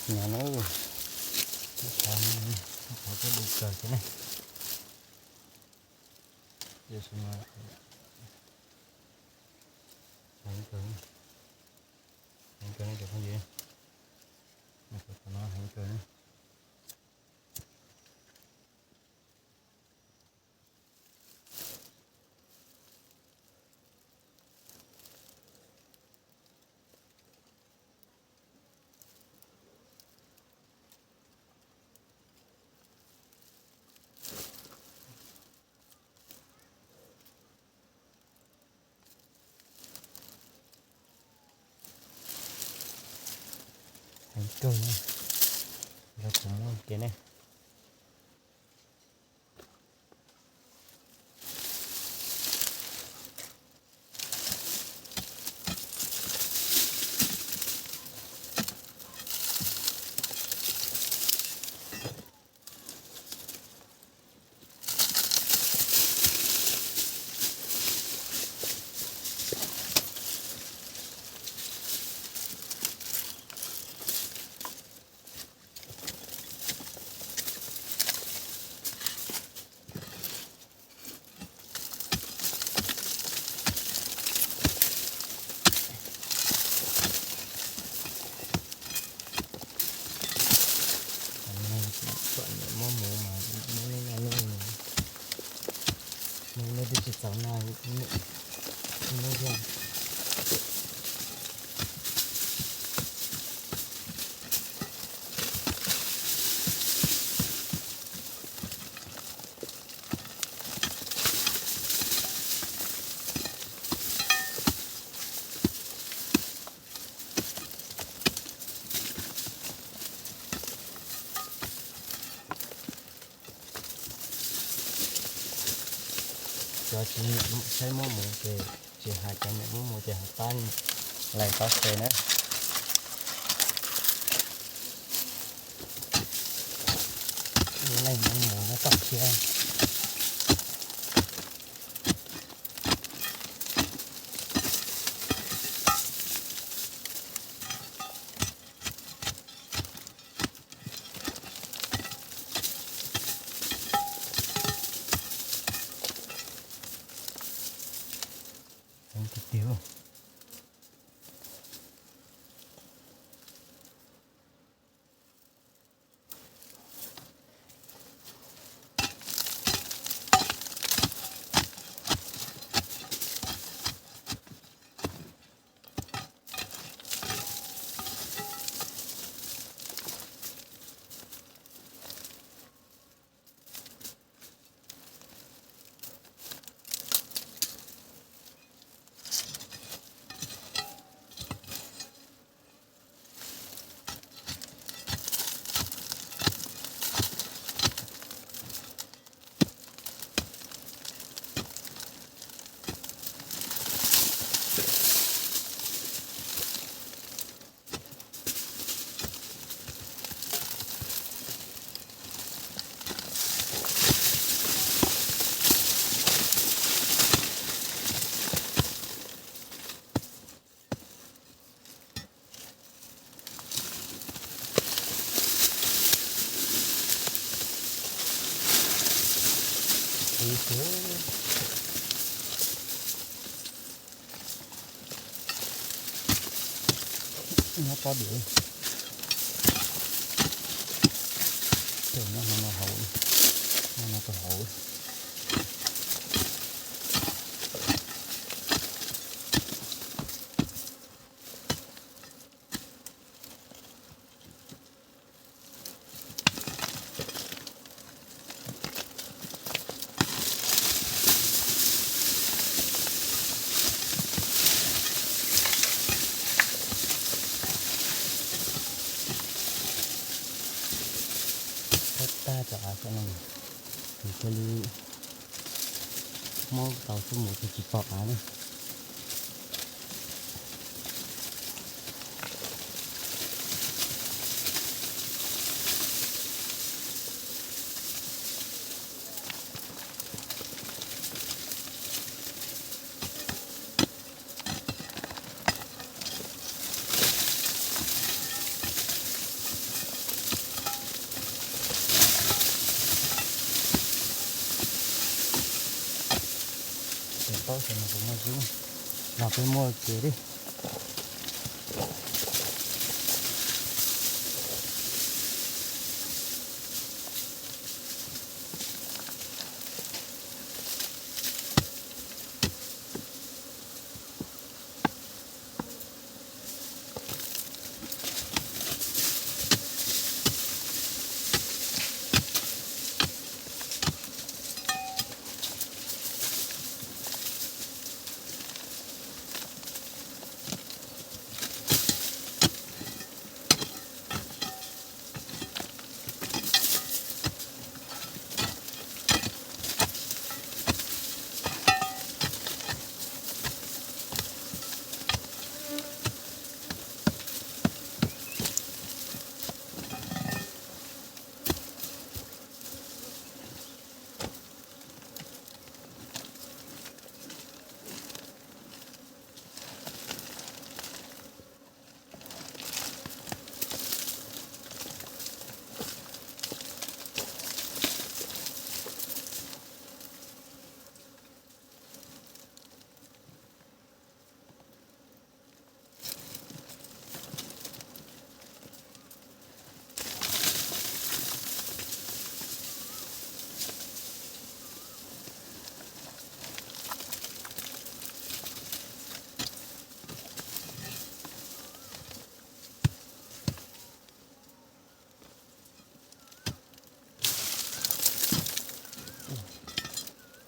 Nyob no, qhov qhov kuj du kawg thiab ne. Tiam sis mas heev kawg, heev kawg ne cov phooj ywg, qhov no heev kawg ne. Heev kawg ne, yog kuv muab kiag ne. Txom nyem muab mus mas muab nej noj, nej twb tsis txaus noj, nej thiab. Cov tsis nyiam saib muab mus ces tsis hais, cov nyiam muab mus ces hais pab, lais pab share na. Leej muab mus nyob toj siab. Heev tiag tiag. Nyob pob diav. Ces nyob no no hauv, nyob no rau hauv. Tag tag cov av xwb no, nws thiaj li muab tau xub mus ces tsis pom av li. Xyov no puas muaj zib, los peb muab ua ke li.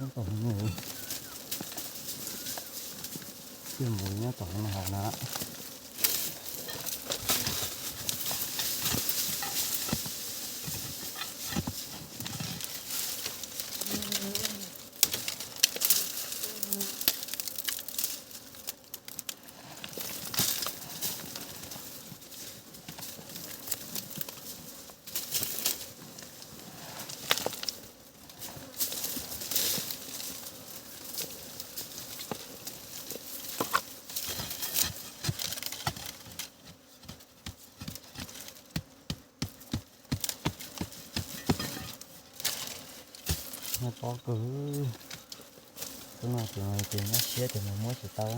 Ib tom no, tsiaj mus nyob tom no haus na. Nyob pob kawg. Tus no ces, ces nyob siab ces mus muab tsis tau.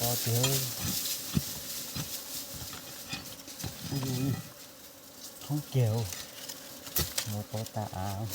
Pob tiag. Thoob kiag, muab pob tas av.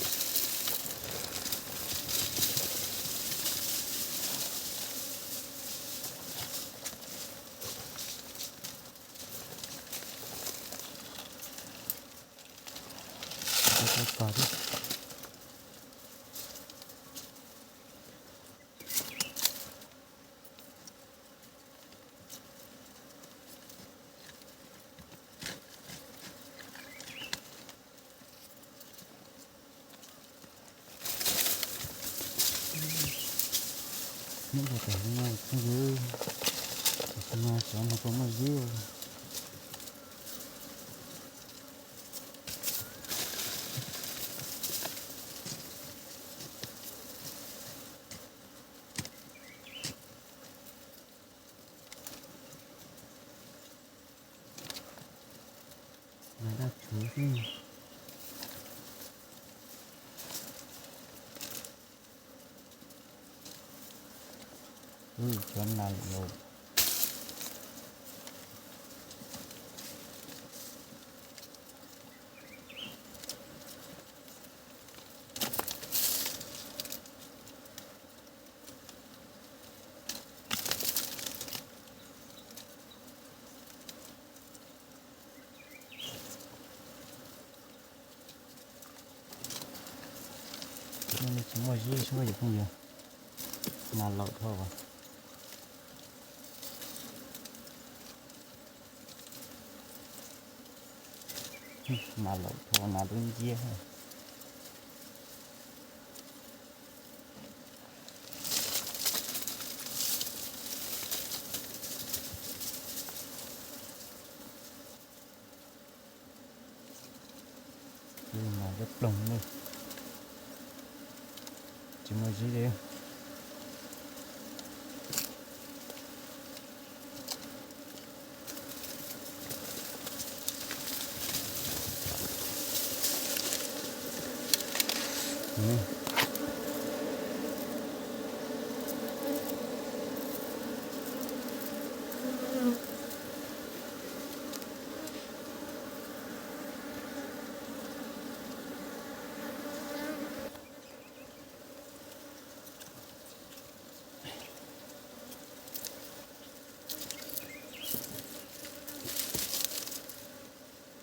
Nyob rau pem no phooj ywg, tam sim no xyov no puas muaj zib. Mas daj tshuv xwb. Ub, cov nas laus. Tsis muaj zib sub yus phooj ywg, nas laus dhau as. Nas laus dhau, nas dub nciab. Nas dawb ploog li, tsis muaj zib li.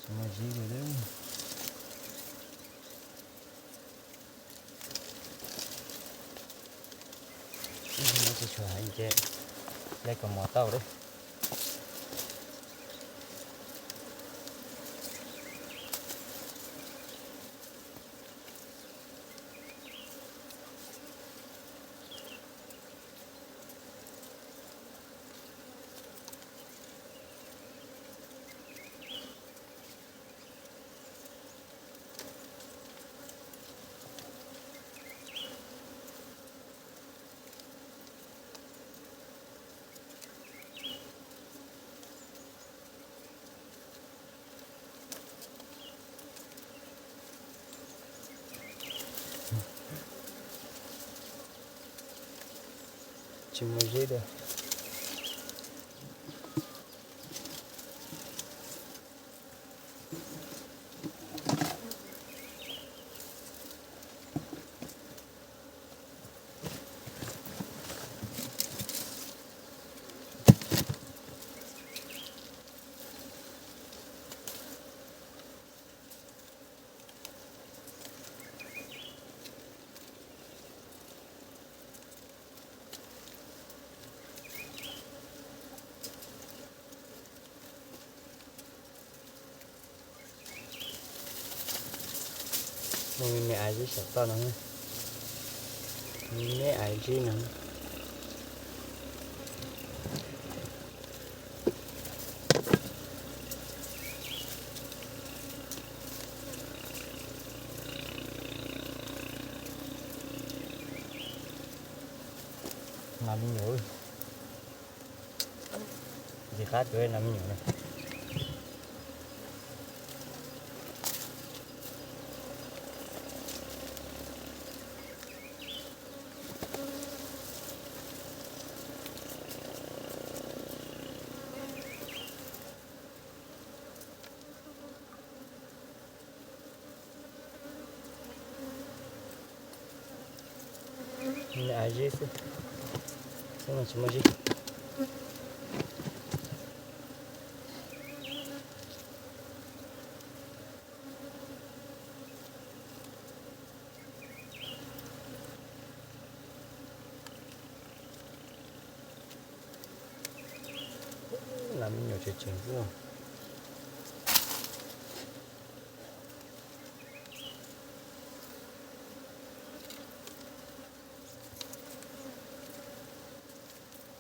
Tsis muaj zib li. Tsis tshua heev ces le kom mov tau lawm. Tsis muaj zib li. Muaj me me aiv zib saum toj no, me me aiv zib no. Nas me nyuam, ntxim qab kawg nas me nyuam na. Aiv zib xwb, xwb no tsis muaj zib. Nas me nyuam tseem tseem xwb.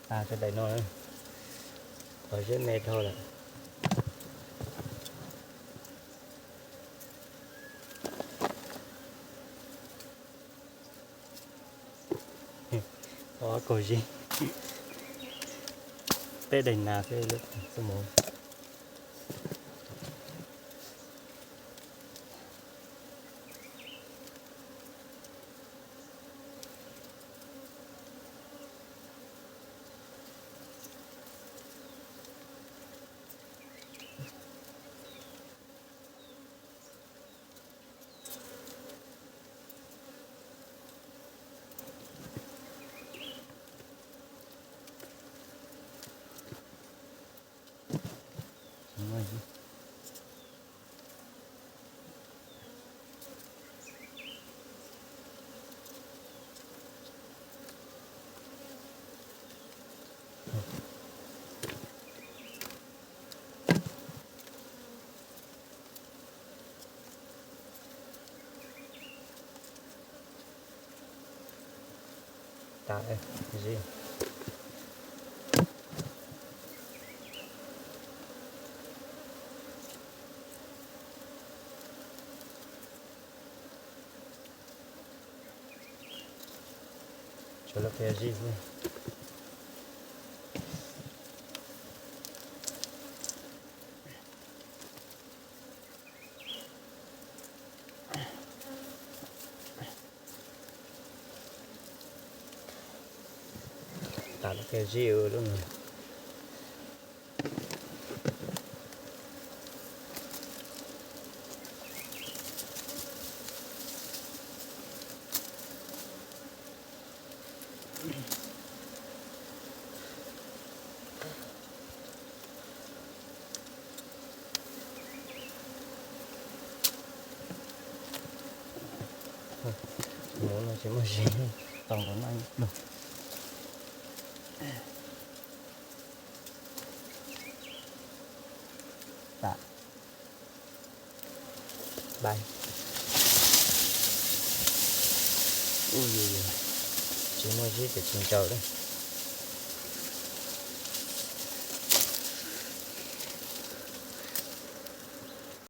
Tas sawv daws no, qhov zeb me dhau lawm. Ob kaug zib, peb daim nas xwb, xwb mus. Tas, zib. Tsuas lub qhia zib xwb. Tas lub qhia zib lub no. Mus no tsis muaj zib, tau nkaus no ib pluag. Tas. Bai. Ub, tsis muaj zib ces tsis ntsaws li.